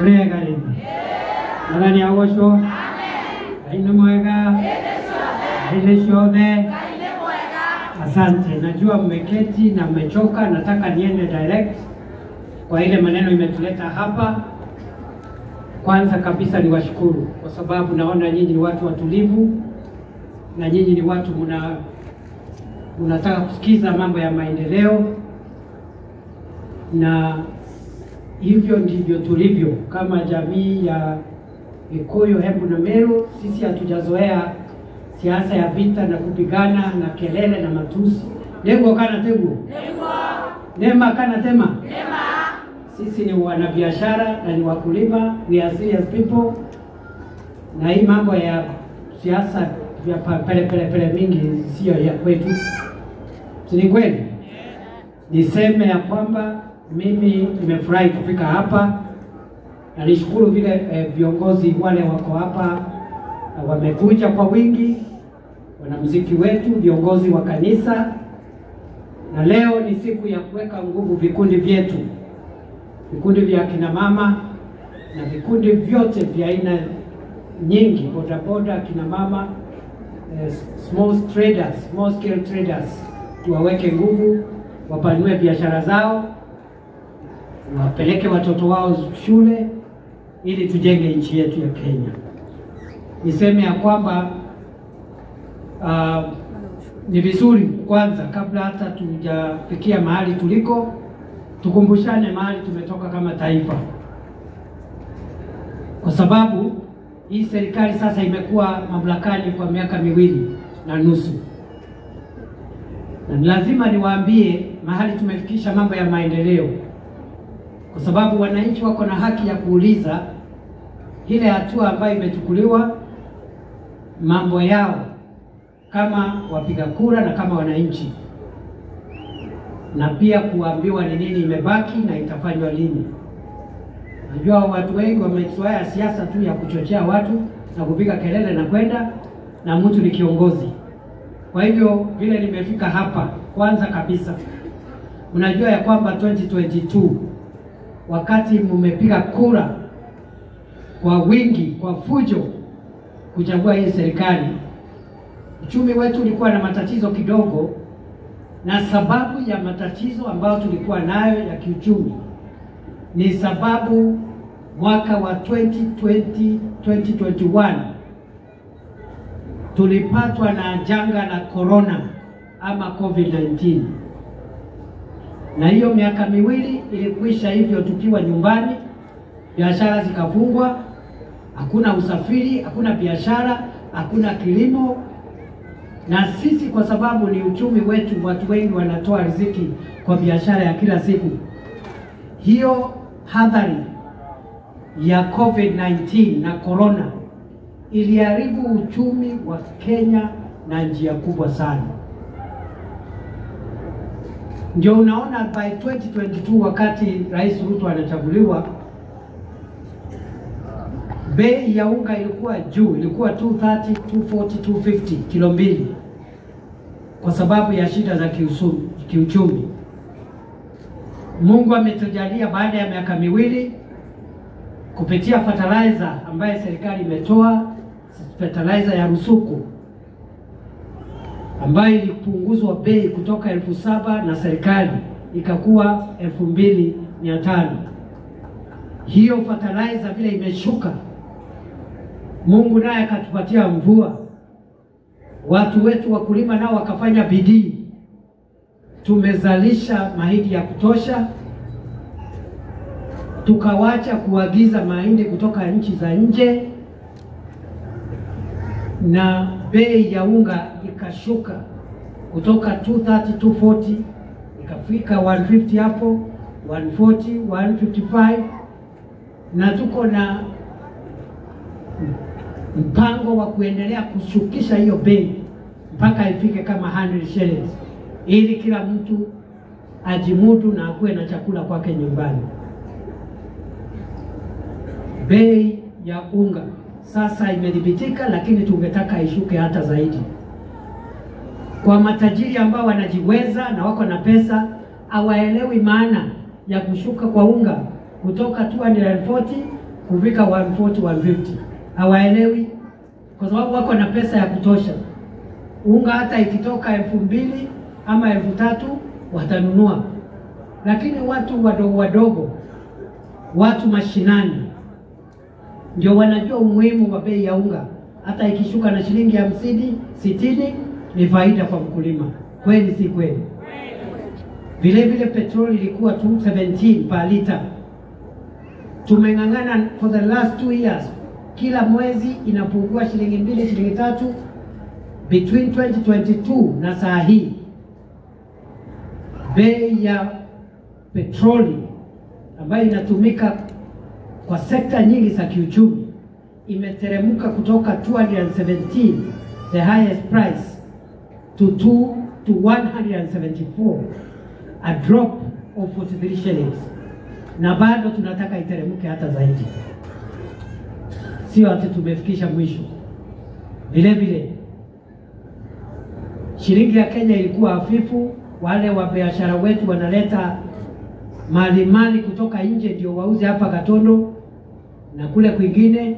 Mwega rĩngĩ. Mwathani agocwo. Ngai nĩ mwega. Hĩndĩ ciothe. Asante, najua mmeketi na mmechoka, nataka niende direct kwa ile maneno imetuleta hapa. Kwanza kabisa niwashukuru kwa sababu naona nyinyi ni watu watulivu na nyinyi ni watu mnataka kusikiza mambo ya maendeleo, na hivyo ndivyo tulivyo kama jamii ya Gikuyu, Embu na Meru. Sisi hatujazoea siasa ya vita na kupigana na kelele na matusi. Nengo kana tegu. Nema kana tema. Nema. Sisi ni wanabiashara na ni wakulima, we are serious people. Na hii mambo ya siasa ya pele pele pele mingi sio ya kwetu. Si ni kweli? Niseme ya kwamba mimi nimefurahi kufika hapa. Na nishukuru vile viongozi wale wako hapa wamekuja kwa wingi, wanamuziki wetu, viongozi wa kanisa. Na leo ni siku ya kuweka nguvu vikundi vyetu, vikundi vya kina mama na vikundi vyote vya aina nyingi, bodaboda, kina mama, small traders, small scale traders, tuwaweke nguvu, wapanue biashara zao, wapeleke watoto wao shule ili tujenge nchi yetu ya Kenya. Niseme ya kwamba ni vizuri kwanza kabla hata tujafikia mahali tuliko tukumbushane mahali tumetoka kama taifa, kwa sababu hii serikali sasa imekuwa mamlakani kwa miaka 2.5, na lazima niwaambie mahali tumefikisha mambo ya maendeleo, kwa sababu wananchi wako na haki ya kuuliza ile hatua ambayo imechukuliwa mambo yao kama wapiga kura na kama wananchi, na pia kuambiwa ni nini imebaki na itafanywa lini. Najua watu wengi wamezoea siasa tu ya kuchochea watu na kupiga kelele na kwenda, na mtu ni kiongozi. Kwa hivyo vile nimefika hapa, kwanza kabisa unajua ya kwamba 2022 wakati mmepiga kura kwa wingi, kwa fujo kuchagua hii serikali, uchumi wetu ulikuwa na matatizo kidogo, na sababu ya matatizo ambayo tulikuwa nayo ya kiuchumi ni sababu mwaka wa 2020 2021 tulipatwa na janga la corona ama COVID-19. Na hiyo miaka 2 ilikwisha hivyo tukiwa nyumbani, biashara zikafungwa, hakuna usafiri, hakuna biashara, hakuna kilimo. Na sisi kwa sababu ni uchumi wetu, watu wengi wanatoa riziki kwa biashara ya kila siku. Hiyo hadhari ya COVID-19 na corona iliharibu uchumi wa Kenya na njia kubwa sana. Ndio unaona by 2022 wakati Rais Ruto anachaguliwa, bei ya unga ilikuwa juu, ilikuwa 230, 240, 250 kilo 2, kwa sababu ya shida za kiuchumi. Mungu ametujalia baada ya miaka 2 kupitia fertilizer ambaye serikali imetoa, fertilizer ya rusuku ambayo ilipunguzwa bei kutoka 7,000 na serikali ikakuwa 2,500. Hiyo fertilizer vile imeshuka, Mungu naye akatupatia mvua, watu wetu wakulima nao wakafanya bidii, tumezalisha mahindi ya kutosha, tukawacha kuagiza mahindi kutoka nchi za nje, na bei ya unga ikashuka kutoka 230, 240 ikafika 150 hapo, 140, 155, na tuko na mpango wa kuendelea kushukisha hiyo bei mpaka ifike kama 100 shillings, ili kila mtu ajimudu na akuwe na chakula kwake nyumbani. Bei ya unga sasa imedhibitika, lakini tungetaka ishuke hata zaidi. Kwa matajiri ambao wanajiweza na wako na pesa, hawaelewi maana ya kushuka kwa unga kutoka 240 kufika 140, 150. Hawaelewi kwa sababu wako na pesa ya kutosha. Unga hata ikitoka 2000 ama 3000 watanunua. Lakini watu wadogo wadogo, watu mashinani, ndio wanajua umuhimu wa bei ya unga. Hata ikishuka na shilingi 50, 60 ni faida kwa mkulima. Kweli si kweli? Vile vile petroli ilikuwa 217 per liter. Tumeng'ang'ana for the last 2 years, kila mwezi inapungua shilingi 2, shilingi 3. Between 2022 na saa hii bei ya petroli ambayo inatumika kwa sekta nyingi za kiuchumi imeteremka kutoka 217, the highest price, to 174, a drop of 43 shillings. Na bado tunataka iteremke hata zaidi, sio ati tumefikisha mwisho. Vile vile shilingi ya Kenya ilikuwa hafifu, wale wa biashara wetu wanaleta mali kutoka nje ndio wauze hapa Gatondo na kule kwingine,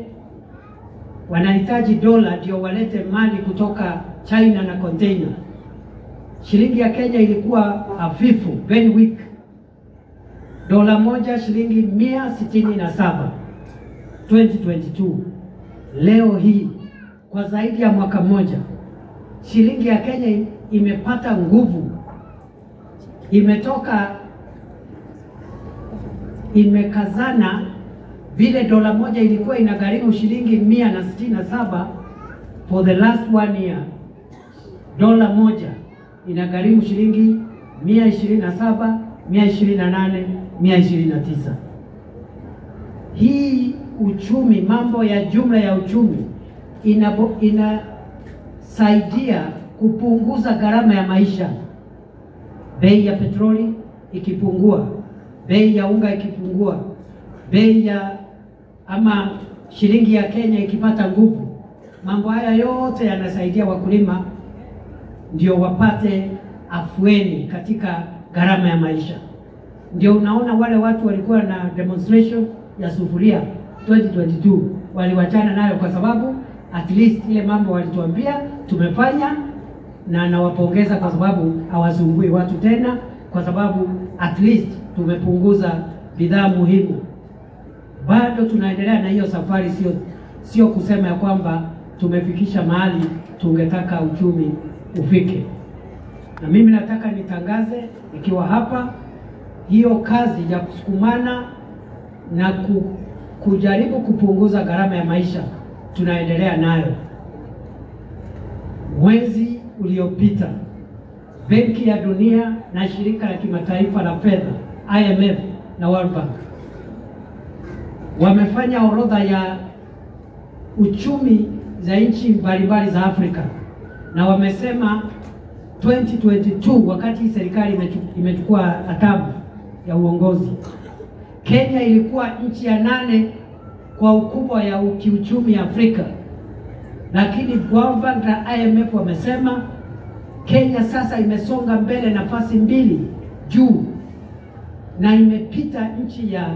wanahitaji dola ndio walete mali kutoka China na container. Shilingi ya Kenya ilikuwa hafifu, very weak. Dola moja shilingi 167 2022. Leo hii kwa zaidi ya mwaka mmoja shilingi ya Kenya imepata nguvu, imetoka, imekazana. Vile dola moja ilikuwa inagharimu shilingi 167, for the last 1 year dola moja inagharimu shilingi 127, 128, 129. Hii uchumi, mambo ya jumla ya uchumi inasaidia kupunguza gharama ya maisha. Bei ya petroli ikipungua, bei ya unga ikipungua, bei ya ama shilingi ya Kenya ikipata nguvu, mambo haya yote yanasaidia wakulima ndio wapate afueni katika gharama ya maisha. Ndio unaona wale watu walikuwa na demonstration ya sufuria 2022 waliwachana nayo, kwa sababu at least ile mambo walituambia tumefanya, na nawapongeza kwa sababu hawasumbui watu tena, kwa sababu at least tumepunguza bidhaa muhimu. Bado tunaendelea na hiyo safari, sio kusema ya kwamba tumefikisha mahali tungetaka uchumi ufike. Na mimi nataka nitangaze nikiwa hapa, hiyo kazi ya kusukumana na kujaribu kupunguza gharama ya maisha tunaendelea nayo. Mwezi uliopita Benki ya Dunia na Shirika la Kimataifa la Fedha IMF na World Bank wamefanya orodha ya uchumi za nchi mbalimbali za Afrika, na wamesema 2022 wakati serikali imechukua hatamu ya uongozi, Kenya ilikuwa nchi ya 8 kwa ukubwa ya kiuchumi Afrika. Lakini World Bank na IMF wamesema Kenya sasa imesonga mbele nafasi 2 juu, na imepita nchi ya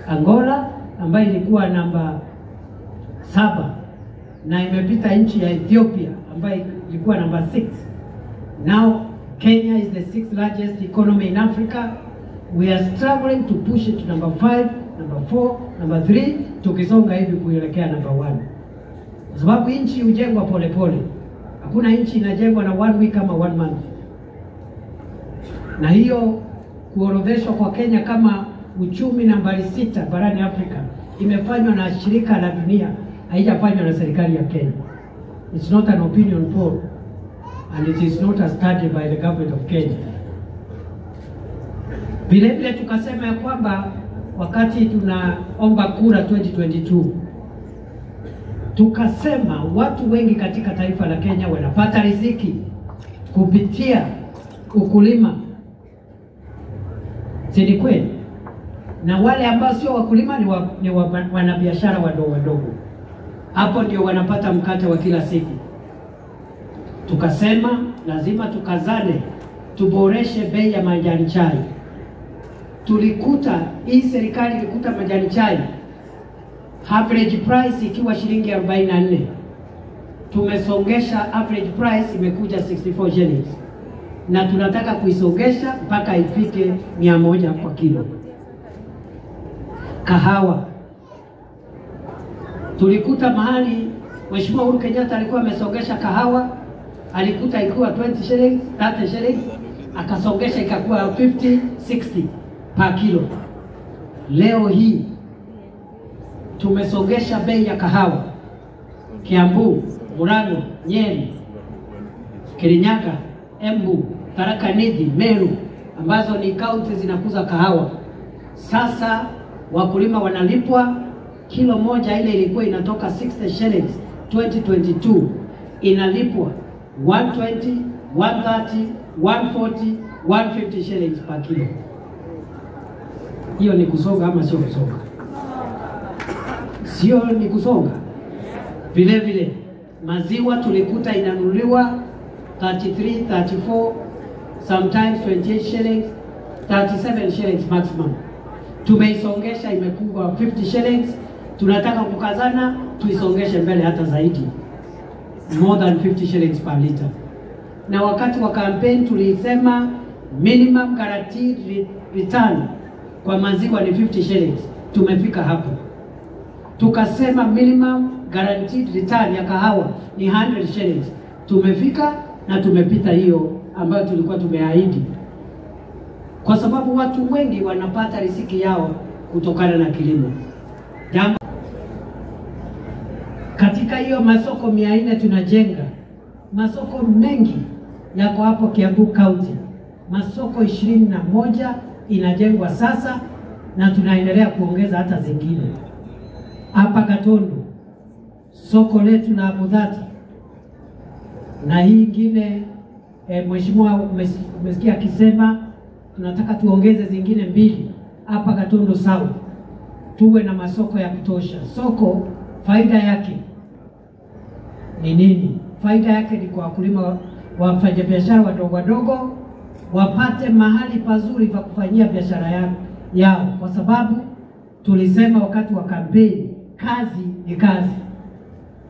Angola ambayo ilikuwa namba 7, na imepita nchi ya Ethiopia ambayo ilikuwa namba 6. Now Kenya is the 6th largest economy in Africa. We are struggling to push it to number 5, number 4, number 3, tukisonga hivi kuelekea number 1. Kwa sababu nchi hujengwa polepole. Hakuna nchi inajengwa na 1 week kama 1 month. Na hiyo kuorodheshwa kwa Kenya kama uchumi nambari 6 barani Afrika imefanywa na shirika la dunia, haijafanywa na serikali ya Kenya. It's not an opinion poll and it is not a study by the government of Kenya. Vile vile tukasema ya kwamba wakati tunaomba kura 2022, tukasema watu wengi katika taifa la Kenya wanapata riziki kupitia ukulima. Si ni kweli? Na wale ambao sio wakulima ni wanabiashara wadogo wadogo. Hapo ndio wanapata mkate wa kila siku. Tukasema lazima tukazane, tuboreshe bei ya majani chai. Tulikuta hii serikali ilikuta majani chai Average price ikiwa shilingi 44. Tumesongesha average price imekuja 64 shillings. Na tunataka kuisongesha mpaka ifike 100 kwa kilo. Kahawa tulikuta mahali Mheshimiwa Uhuru Kenyatta alikuwa amesongesha kahawa, alikuta ikiwa 20 shillings, 30 shillings, akasongesha ikakuwa 50, 60 per kilo. Leo hii tumesongesha bei ya kahawa Kiambu, Murang'a, Nyeri, Kirinyaga, Embu, Tharaka Nithi, Meru, ambazo ni kaunti zinakuza kahawa. Sasa wakulima wanalipwa kilo moja, ile ilikuwa inatoka 60 shillings 2022 inalipwa 120, 130, 140, 150 shillings per kilo. Hiyo ni kusonga ama sio kusonga? Sio ni kusonga. Vile vile maziwa tulikuta inanunuliwa 33, 34, sometimes 28 shillings, 37 shillings maximum. Tumeisongesha imekuwa 50 shillings. Tunataka kukazana tuisongeshe mbele hata zaidi, more than 50 shillings per liter. Na wakati wa campaign tulisema minimum guaranteed return kwa maziwa ni 50 shillings. Tumefika hapo. Tukasema minimum guaranteed return ya kahawa ni 100 shillings. Tumefika na tumepita hiyo ambayo tulikuwa tumeahidi, kwa sababu watu wengi wanapata riziki yao kutokana na kilimo. Jambo katika hiyo masoko 400 tunajenga masoko mengi yako hapo Kiambu County. Masoko 21 inajengwa sasa na tunaendelea kuongeza hata zingine. Hapa Gatundu soko letu la Mudhati, na hii ingine mheshimiwa umesikia akisema tunataka tuongeze zingine 2 hapa Gatundu South, tuwe na masoko ya kutosha. Soko faida yake ni nini? Faida yake ni kwa wakulima, wafanyabiashara wadogo wadogo wapate mahali pazuri pa kufanyia biashara yao, kwa sababu tulisema wakati wa kampeni, kazi ni kazi.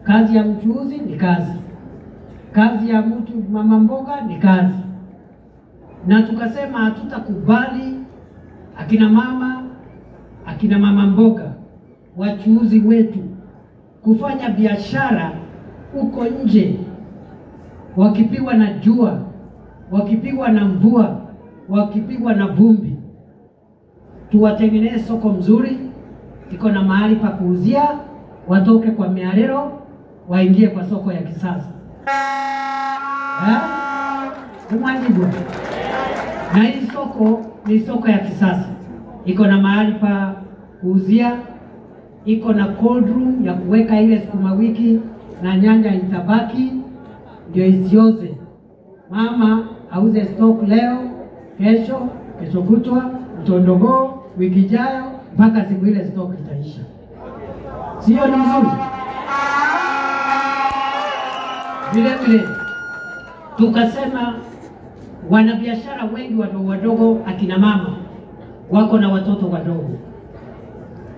Kazi ya mchuuzi ni kazi, kazi ya mtu mama mboga ni kazi. Na tukasema hatutakubali akina mama, akina mama mboga, wachuuzi wetu kufanya biashara huko nje wakipigwa na jua, wakipigwa na mvua, wakipigwa na vumbi. Tuwatengeneze soko mzuri, iko na mahali pa kuuzia, watoke kwa miarero waingie kwa soko ya kisasa. Na hii soko ni soko ya kisasa, iko na mahali pa kuuzia, iko na cold room ya kuweka ile sukuma wiki na nyanya itabaki ndio isioze. Mama auze stock leo, kesho, kesho kutwa, mtondogoo, wiki ijayo, mpaka siku ile stock itaisha. Sio ni mzuri? Vile vile tukasema wanabiashara wengi wadogo wadogo, akina mama wako na watoto wadogo.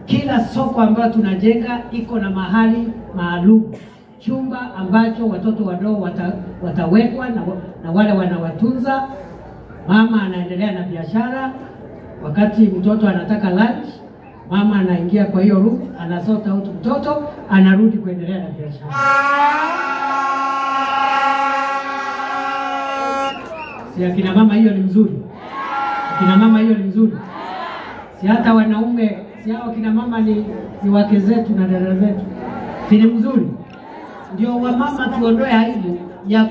Kila soko ambayo tunajenga iko na mahali maalum, chumba ambacho watoto wadogo watawekwa na wale wanawatunza. Mama anaendelea na biashara, wakati mtoto anataka lunch, mama anaingia kwa hiyo room, anasota out mtoto, anarudi kuendelea na biashara. Si akina mama hiyo ni mzuri? Akina mama hiyo ni mzuri? Si hata wanaume, si hao akina mama ni wake zetu na dada zetu. Si ni mzuri? Ndio wamama tuondoe aibu ya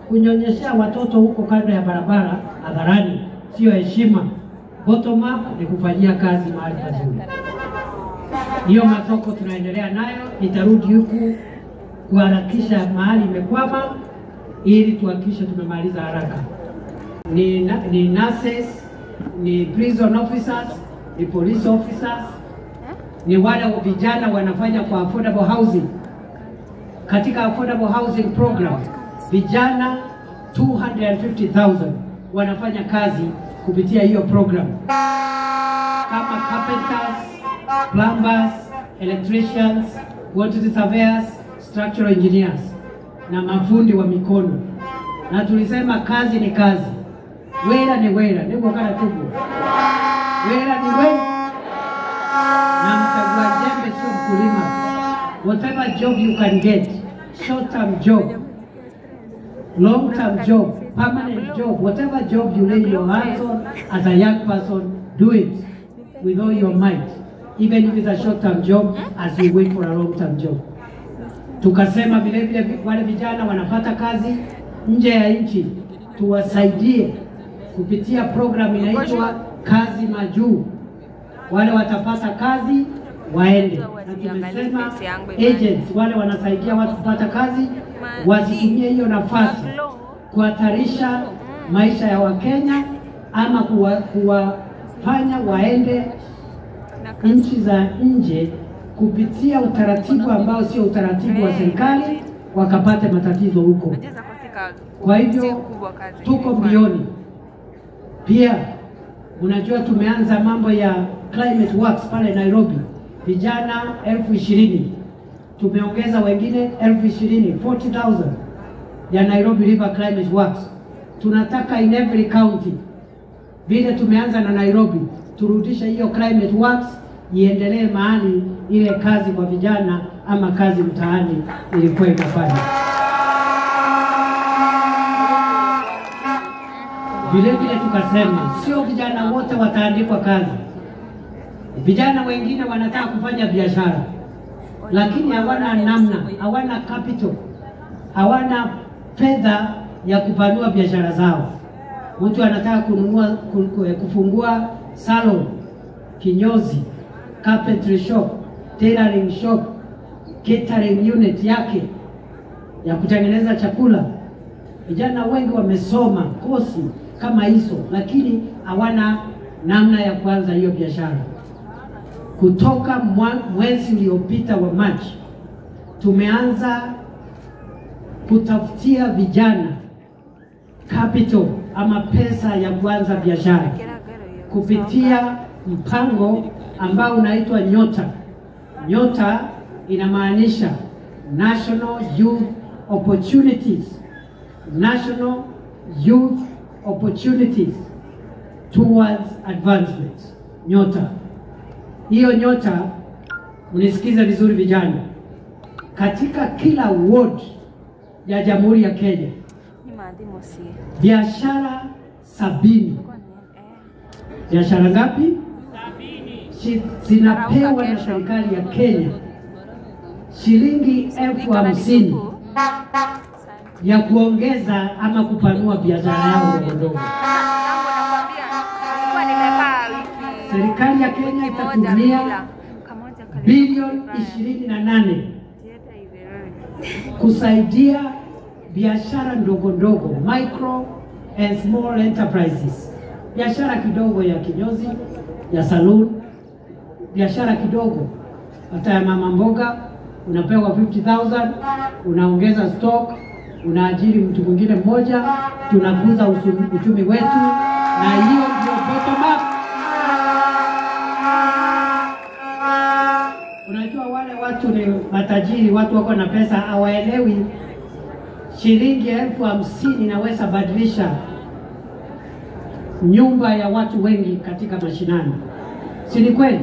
kunyonyeshea watoto huko kando ya barabara hadharani. Sio heshima. Bottom up ni kufanyia kazi mahali pazuri. Hiyo masoko tunaendelea nayo, nitarudi huku kuharakisha mahali imekwama ili tuhakikishe tumemaliza haraka. Ni nurses, ni prison officers, ni police officers, ni wale vijana wanafanya kwa affordable housing. Katika affordable housing program vijana 250,000 wanafanya kazi kupitia hiyo program, kama carpenters, plumbers, electricians, quantity surveyors, structural engineers na mafundi wa mikono. Na tulisema kazi ni kazi, wera ni wera, niko kana tubu, wera ni wera, na mchagua jembe sio mkulima. Whatever job you can get, short term job, long term job, permanent job, whatever job you lay your hands on as a young person, do it with all your might, even if it's a short term job, as you wait for a long term job. Tukasema vile vile wale vijana wanapata kazi nje ya nchi, tuwasaidie kupitia program inaitwa Kazi Majuu. Wale watapata kazi waende, na tumesema agents wale wanasaidia watu kupata kazi wasitumie hiyo nafasi kuhatarisha maisha ya Wakenya ama kuwafanya waende nchi za nje kupitia utaratibu ambao sio utaratibu wa serikali, wakapate matatizo huko. Kwa hivyo tuko mbioni. Pia unajua tumeanza mambo ya Climate Works pale Nairobi, vijana 20,000, tumeongeza wengine 20,000, 40,000 ya Nairobi River Climate Works. Tunataka in every county, vile tumeanza na Nairobi, turudishe hiyo Climate Works iendelee mahali ile kazi kwa vijana ama kazi mtaani ilikuwa inafanya. Vile vile tukasema sio vijana wote wataandikwa kazi. Vijana wengine wanataka kufanya biashara, lakini hawana namna, hawana capital, hawana fedha ya kupanua biashara zao. Mtu anataka kununua, kufungua salon, kinyozi, carpentry shop, tailoring shop, catering unit yake ya kutengeneza chakula. Vijana wengi wamesoma kosi kama hizo, lakini hawana namna ya kuanza hiyo biashara. Kutoka mwezi uliopita wa Machi, tumeanza kutafutia vijana capital ama pesa ya kuanza biashara kupitia mpango ambao unaitwa Nyota. Nyota inamaanisha National Youth Opportunities. National Youth Opportunities Towards Advancement. Nyota. Hiyo Nyota, unisikize vizuri vijana, katika kila ward ya Jamhuri ya Kenya biashara 70. Biashara ngapi? 70. Zinapewa na serikali ya Kenya shilingi 50,000 ya kuongeza ama kupanua biashara yao ndogo ndogo. Serikali ya Kenya itatumia bilioni 28 kusaidia biashara ndogo ndogo, micro and small enterprises. Biashara kidogo ya kinyozi, ya saloon, biashara kidogo hata ya mama mboga, unapewa 50,000, unaongeza stock, unaajiri mtu mwingine mmoja, tunakuza uchumi wetu, na hiyo ndio bottom up. Unajua wale watu ni matajiri, watu wako na pesa, hawaelewi shilingi 50,000 inaweza badilisha nyumba ya watu wengi katika mashinani. Si ni kweli?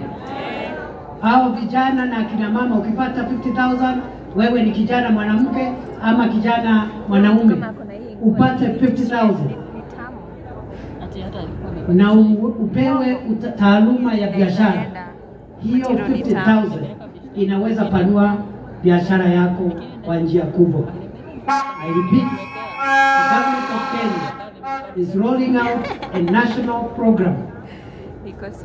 Hao vijana na kina mama, ukipata 50,000, wewe ni kijana mwanamke ama kijana mwanaume, upate 50,000 na upewe taaluma ya biashara, hiyo 50,000 inaweza panua biashara yako kwa njia kubwa. I repeat, the government of Kenya is rolling out a national program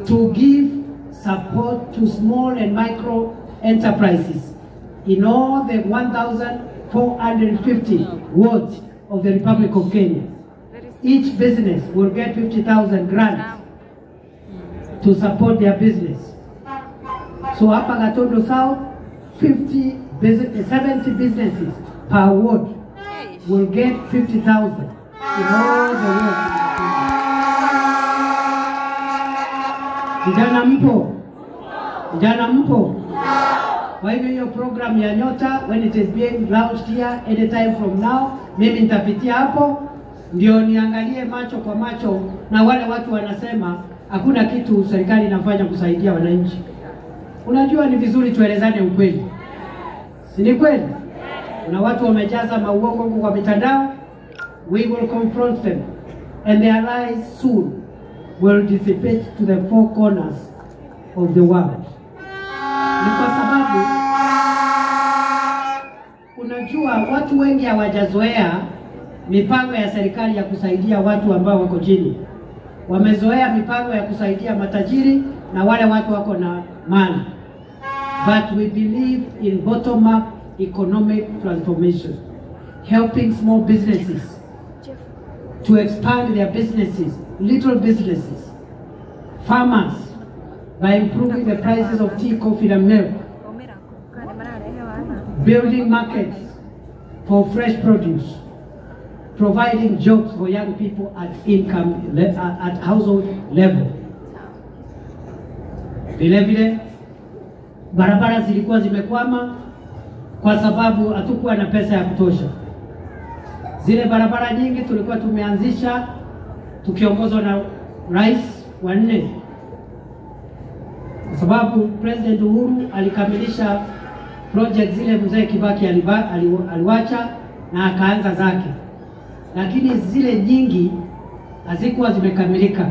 to give support to small and micro enterprises in all the 1,450 wards of the Republic of Kenya. Each business will get 50,000 grants to support their business. So hapa Gatundu South, 70 businesses per ward will get 50,000 in all the wards. Vijana mpo? Vijana mpo? Kwa hivyo hiyo program ya Nyota, when it is being launched here anytime from now, mimi nitapitia hapo ndio niangalie macho kwa macho na wale watu wanasema hakuna kitu serikali inafanya kusaidia wananchi. Unajua ni vizuri tuelezane ukweli, si ni kweli? Kuna watu wamejaza mauongo huko kwa mitandao. We will confront them and their lies soon will dissipate to the four corners of the world. Ni kwa sababu unajua watu wengi hawajazoea mipango ya serikali ya kusaidia watu ambao wako chini. Wamezoea mipango ya kusaidia matajiri na wale watu wako na mali. But we believe in bottom-up economic transformation, helping small businesses to expand their businesses, little businesses, farmers, by improving the prices of tea, coffee and milk, building markets for fresh produce, providing jobs for young people at income, at household level. Vile vile barabara zilikuwa zimekwama kwa sababu hatukuwa na pesa ya kutosha. Zile barabara nyingi tulikuwa tumeanzisha tukiongozwa na rais wa nne, kwa sababu President Uhuru alikamilisha project zile mzee Kibaki aliwacha na akaanza zake, lakini zile nyingi hazikuwa zimekamilika,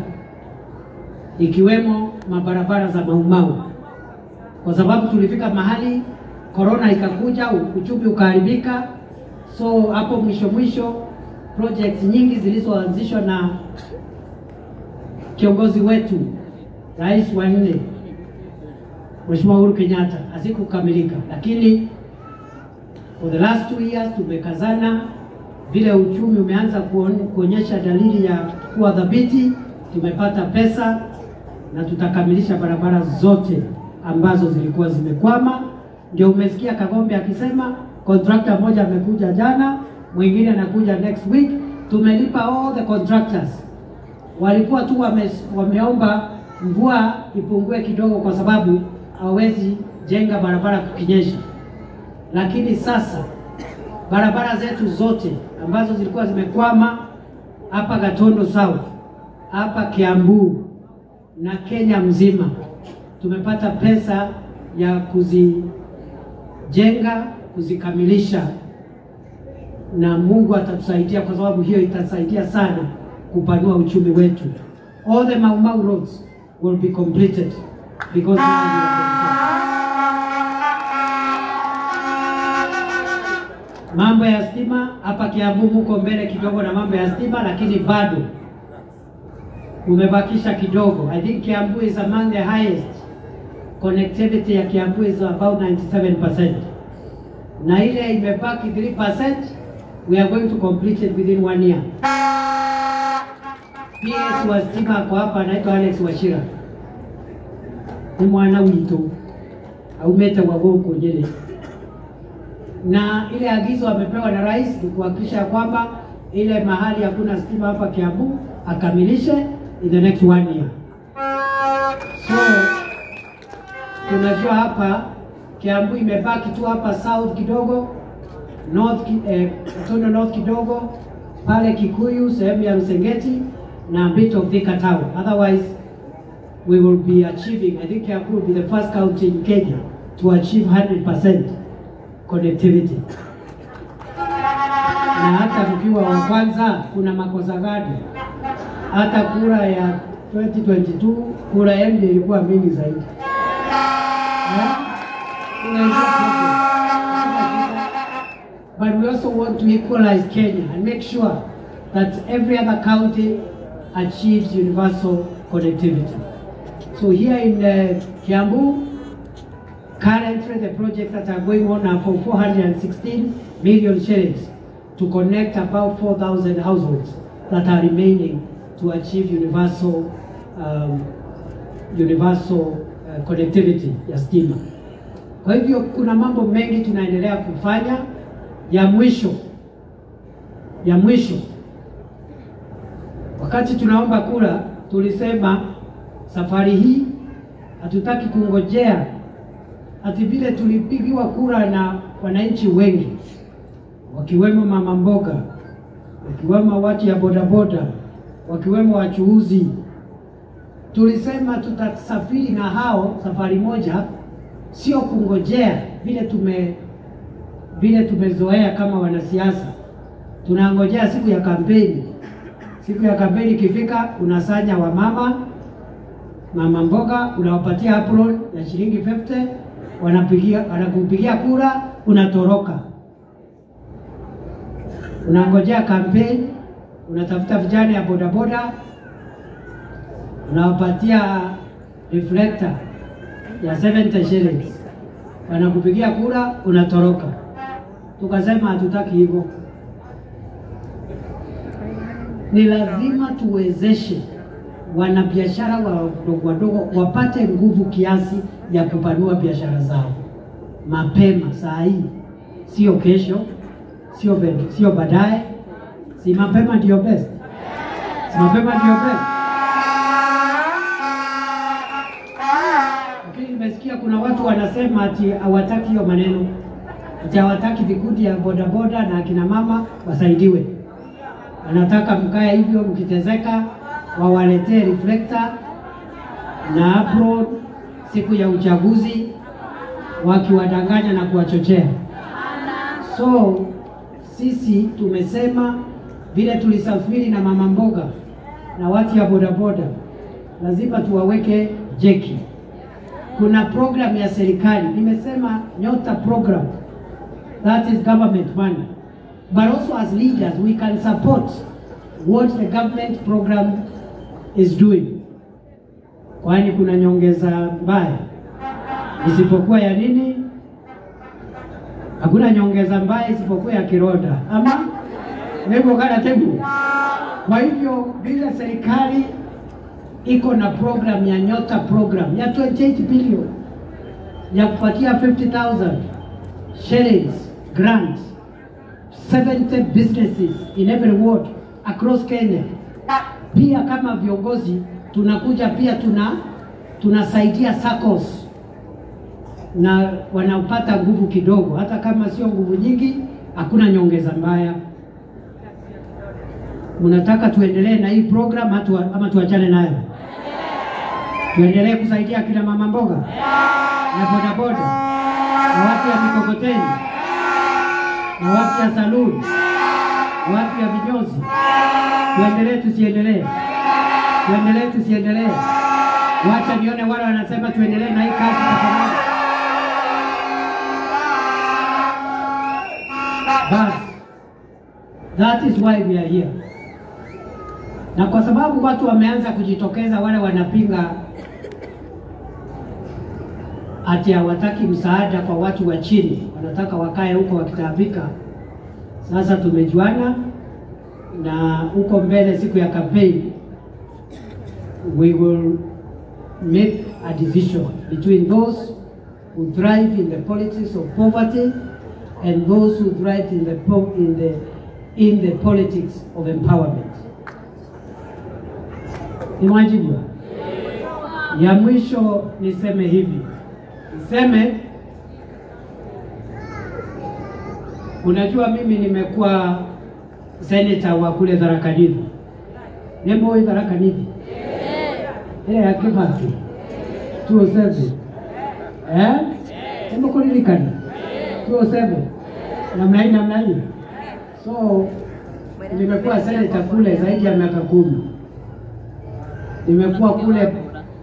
ikiwemo mabarabara za Maumau, kwa sababu tulifika mahali corona ikakuja, uchumi ukaharibika. So hapo mwisho mwisho projects nyingi zilizoanzishwa na kiongozi wetu rais wa nne Mheshimiwa Uhuru Kenyatta hazikukamilika, lakini for the last 2 years tumekazana. Vile uchumi umeanza kuonyesha dalili ya kuwa dhabiti, tumepata pesa na tutakamilisha barabara zote ambazo zilikuwa zimekwama. Ndio umesikia Kagombe akisema contractor mmoja amekuja jana, mwingine anakuja next week. Tumelipa all the contractors. Walikuwa tu wameomba mvua ipungue kidogo kwa sababu hawezi jenga barabara kukinyesha. Lakini sasa barabara zetu zote ambazo zilikuwa zimekwama hapa Gatondo South, hapa Kiambu na Kenya mzima, tumepata pesa ya kuzijenga, kuzikamilisha, na Mungu atatusaidia kwa sababu hiyo itasaidia sana kupanua uchumi wetu. All the Mau Mau roads will be completed because now we are mambo ya stima hapa Kiambu muko mbele kidogo na mambo ya stima, lakini bado umebakisha kidogo. I think Kiambu is among the highest. Connectivity ya Kiambu is about 97%. Na ile imebaki 3%, we are going to complete it within 1 year. PS wa stima kwa hapa anaitwa Alex Wachira. Ni mwana witu aumete wa goko nyele. Na ile agizo amepewa na rais ni kuhakikisha kwamba ile mahali hakuna stima hapa Kiambu akamilishe in the next 1 year. So tunajua hapa Kiambu imebaki tu hapa south kidogo, north, Gatondo North kidogo, pale Kikuyu sehemu ya Msengeti na bit of Thika town. Otherwise we will be achieving, I think Kiambu will be the first county in Kenya to achieve 100% connectivity. Na hata mkiwa wa kwanza kuna makosa gani? Hata kura ya 2022 kura yenu ilikuwa mingi zaidi. But we also want to equalize Kenya and make sure that every other county achieves universal connectivity. So here in Kiambu, currently the projects that are going on are for 416 million shillings to connect about 4,000 households that are remaining to achieve universal connectivity ya stima. Kwa hivyo kuna mambo mengi tunaendelea kufanya. Ya mwisho, wakati tunaomba kura tulisema safari hii hatutaki kungojea ati vile tulipigiwa kura na wananchi wengi, wakiwemo mama mboga, wakiwemo watu ya bodaboda, wakiwemo wachuuzi, tulisema tutasafiri na hao safari moja, sio kungojea vile tumezoea kama wanasiasa. Tunangojea siku ya kampeni. Siku ya kampeni ikifika, unasanya wamama, mama mboga, unawapatia apron ya shilingi 50, wanakupigia kura, unatoroka. Unangojea kampeni, unatafuta vijana ya bodaboda, unawapatia reflector ya 70 shillings, wanakupigia kura, unatoroka. Tukasema hatutaki hivyo. Ni lazima tuwezeshe wanabiashara wadogo wadogo wapate nguvu kiasi ya kupanua biashara zao mapema saa hii, sio kesho, sio baadaye. Si mapema ndio best? Si mapema ndio best? Lakini nimesikia kuna watu wanasema ati hawataki hiyo maneno, ati hawataki vikundi ya bodaboda na akina mama wasaidiwe. Wanataka mkae hivyo mkitezeka, wawaletee reflector na apron siku ya uchaguzi, wakiwadanganya na kuwachochea. So sisi tumesema vile tulisafiri na mama mboga na watu ya bodaboda, lazima tuwaweke jeki. Kuna program ya serikali, nimesema Nyota program, that is government money. But also as leaders, we can support what the government program is doing. Kwani kuna nyongeza mbaya isipokuwa ya nini? Hakuna nyongeza mbaya isipokuwa ya kiroda, ama nebo kana tebu. Kwa hivyo bila serikali iko na program ya Nyota program ya 28 billion ya kupatia 50,000 shillings grants 70 businesses in every ward across Kenya. Pia kama viongozi tunakuja pia tunasaidia SACCOS na wanaopata nguvu kidogo, hata kama sio nguvu nyingi, hakuna nyongeza mbaya. Mnataka tuendelee na hii program ama tuachane nayo? Tuendelee kusaidia kina mama mboga na bodaboda na watu ya mikokoteni na watu ya saluni, watu ya vinyozi? Tuendelee tusiendelee? Tuendelee tusiendelee? Wacha nione wale wanasema tuendelee na hii kazi kwa pamoja. Bas, that is why we are here. Na kwa sababu watu wameanza kujitokeza, wale wanapinga ati hawataki msaada kwa watu wa chini, wanataka wakae huko wakitaabika. Sasa tumejuana, na huko mbele siku ya campaign we will make a decision between those who thrive in the politics of poverty and those who thrive in the politics of empowerment. Ni wajibu. Ya mwisho niseme hivi. Niseme, unajua mimi nimekuwa senator wa kule Tharaka Nithi. Nembo Tharaka Nithi. Ile ya Kibaki. 207. Eh? Nembo kulilikana. 207. Namna hii namna hii. So nimekuwa senator kule zaidi ya miaka 10. Nimekuwa kule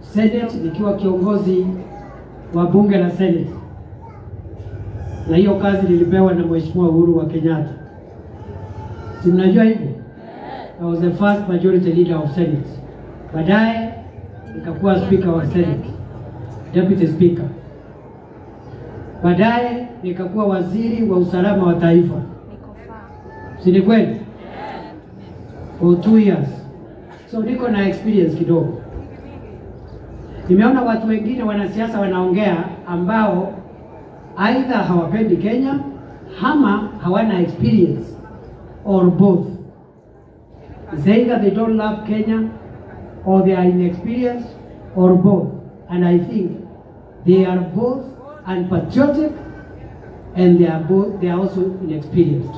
Senate nikiwa kiongozi wa bunge la Senate. Na hiyo kazi nilipewa na Mheshimiwa Uhuru wa Kenyatta. Si mnajua hivyo? I was the first majority leader of Senate. Baadaye nikakuwa speaker wa Senate, deputy speaker. Baadaye nikakuwa waziri wa usalama wa taifa. Si ni kweli? For 2 years. So niko na experience kidogo. Nimeona watu wengine wanasiasa wanaongea ambao either hawapendi Kenya ama hawana experience, or both. It's either they don't love Kenya or they are inexperienced or both. And I think they are both unpatriotic and they are also inexperienced.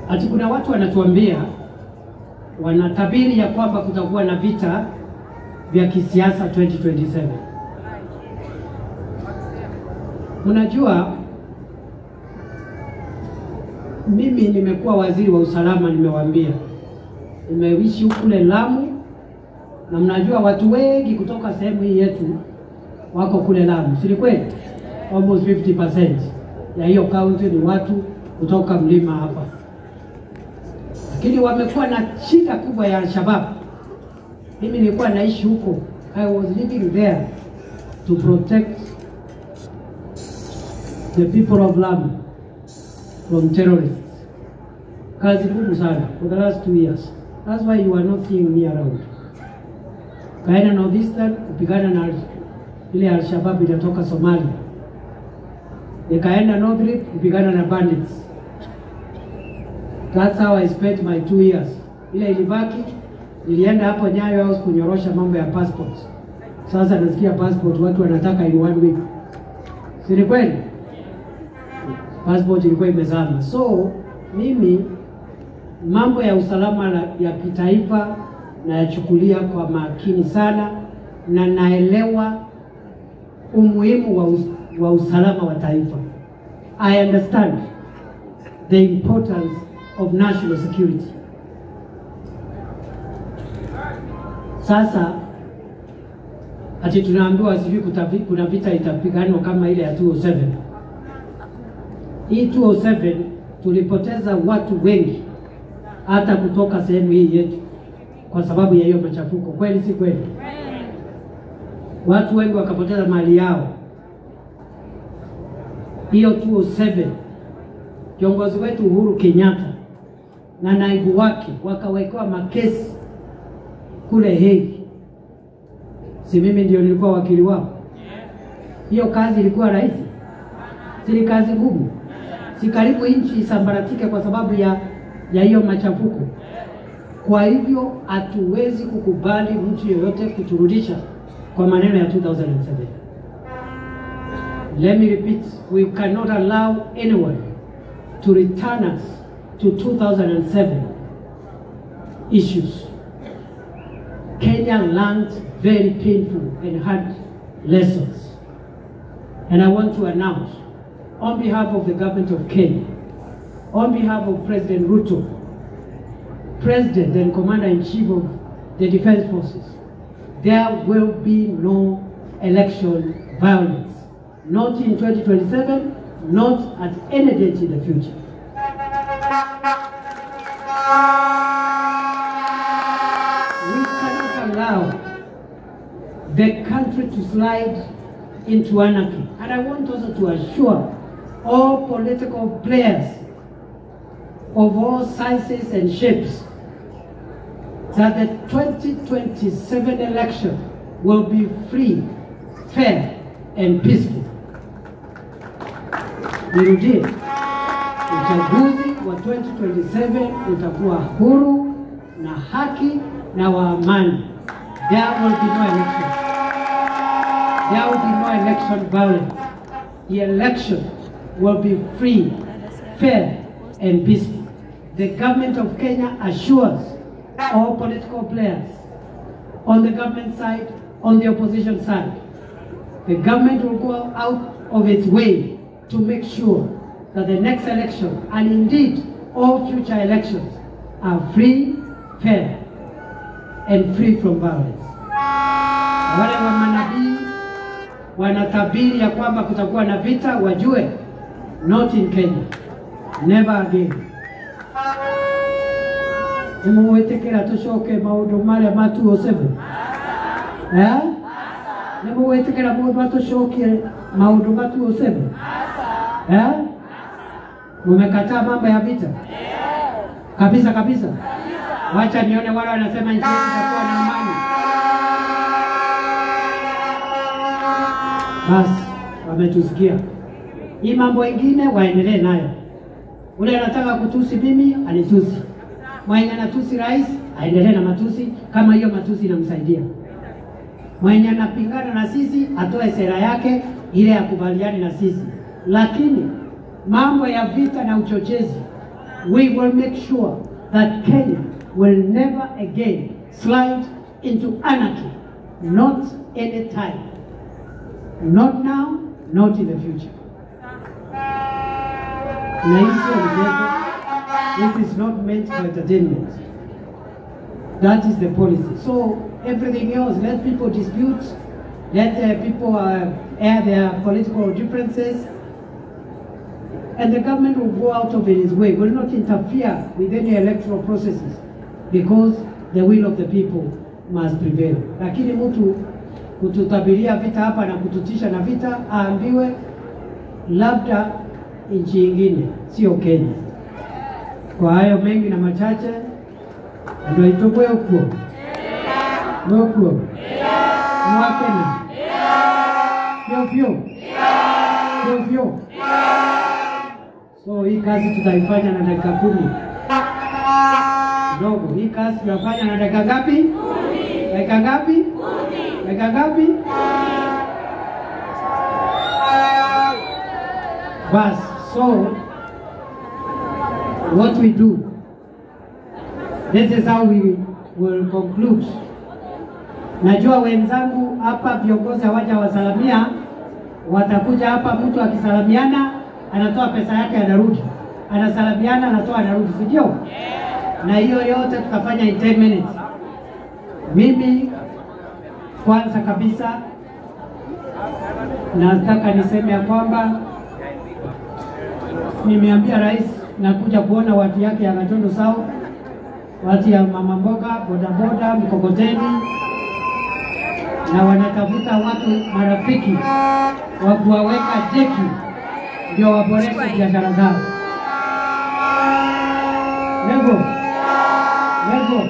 Ati kuna watu wanatuambia, wanatabiri ya kwamba kutakuwa na vita vya kisiasa 2027. Unajua, mimi nimekuwa waziri wa usalama, nimewaambia. Nimeishi kule Lamu, na mnajua watu wengi kutoka sehemu hii yetu wako kule Lamu, si kweli? Almost 50% ya hiyo county ni watu kutoka mlima hapa. Lakini wamekuwa na shida kubwa ya Al-Shabaab. Mimi nilikuwa naishi huko. I was living there to protect the people of Lamu from terrorists. Kazi ngumu sana for the last 2 years. That's why you are not seeing me around. Kaenda Northeastern kupigana na ile Al-Shabaab inatoka Somalia. Nikaenda North Rift kupigana na bandits. That's how I spent my 2 years. Ile ilibaki, nilienda hapo Nyayo House kunyorosha mambo ya passport. Sasa nasikia passport watu wanataka in 1 week. Si ni kweli? Passport ilikuwa imezama. So, mimi mambo ya usalama ya kitaifa nayachukulia kwa makini sana, na naelewa umuhimu wa usalama wa taifa. I understand the importance of national security. Sasa ati tunaambiwa sijui kuna vita itapiganwa kama ile ya 207. Hii 207 tulipoteza watu wengi hata kutoka sehemu hii yetu kwa sababu ya hiyo machafuko. Kweli si kweli? Watu wengi wakapoteza mali yao. Hiyo 207 kiongozi wetu Uhuru Kenyatta na naibu wake wakawekewa makesi kule Hague. Si mimi ndio nilikuwa wakili wao? Hiyo kazi ilikuwa rahisi? Si kazi ngumu? Si karibu nchi isambaratike kwa sababu ya hiyo machafuko? Kwa hivyo hatuwezi kukubali mtu yeyote kuturudisha kwa maneno ya 2007. Let me repeat, we cannot allow anyone to return us to 2007 issues. Kenya learned very painful and hard lessons. And I want to announce, on behalf of the government of Kenya, on behalf of President Ruto, President and Commander-in-Chief of the Defense Forces, there will be no election violence. Not in 2027, not at any date in the future. We cannot allow the country to slide into anarchy. And I want also to assure all political players of all sizes and shapes that the 2027 election will be free, fair, and peaceful. Nirudie, uchaguzi wa 2027 utakuwa huru na haki na wa amani. There will be no election. There will be no election violence. The election will be free, fair, and peaceful. The government of Kenya assures all political players on the government side, on the opposition side, the government will go out of its way to make sure that the next election, and indeed all future elections, are free, fair, and free from violence. Wale wa manabii wanatabiri ya kwamba kutakuwa na vita, wajue, not in Kenya, never again. Nimuwetekera tushoke maundu maria ma 207. Eh? Nimuwetekera mundu atushokie maundu ma 207. Eh? Mumekataa mambo ya vita? Kabisa kabisa. Wacha nione wale wanasema nchi itakuwa na amani. Basi wametusikia. Hii mambo ingine waendelee nayo. Ule anataka kutusi mimi anitusi. Mwenye anatusi rais aendelee na matusi kama hiyo matusi inamsaidia. Mwenye anapingana na sisi atoe sera yake ile akubaliane na sisi, lakini mambo ya vita na uchochezi, we will make sure that Kenya will never again slide into anarchy, not any time, not now, not in the future. Na hizo mchezo, this is not meant for entertainment. That is the policy. So everything else, let people dispute, let people air their political differences, and the government will go out of its way, will not interfere with any electoral processes, because the will of the people must prevail. Lakini mtu kututabiria vita hapa na kututisha na vita, aambiwe labda nchi nyingine, sio Kenya. Kwa hayo mengi na machache, ndio itokwe huko. Huko. Mwakena. Fio fio. Fio fio. So hii kazi tutaifanya na dakika 10. Ndogo, hii kazi tutafanya na dakika ngapi? 10. Dakika ngapi? 10. Dakika ngapi? 10. Bas, so what we do, this is how we will conclude. Najua wenzangu hapa viongozi hawajawasalamia, watakuja hapa, mtu akisalamiana anatoa pesa yake anarudi, anasalamiana anatoa anarudi, si ndio? Na hiyo yote tutafanya in 10 minutes. Mimi kwanza kabisa nataka niseme ya kwamba nimeambia rais nakuja kuona watu yake ya Gatundu South, watu ya mama mboga, bodaboda, mkokoteni, na wanatafuta watu marafiki wa kuwaweka jeki ndio waboreshe biashara zao. Lego. Lego.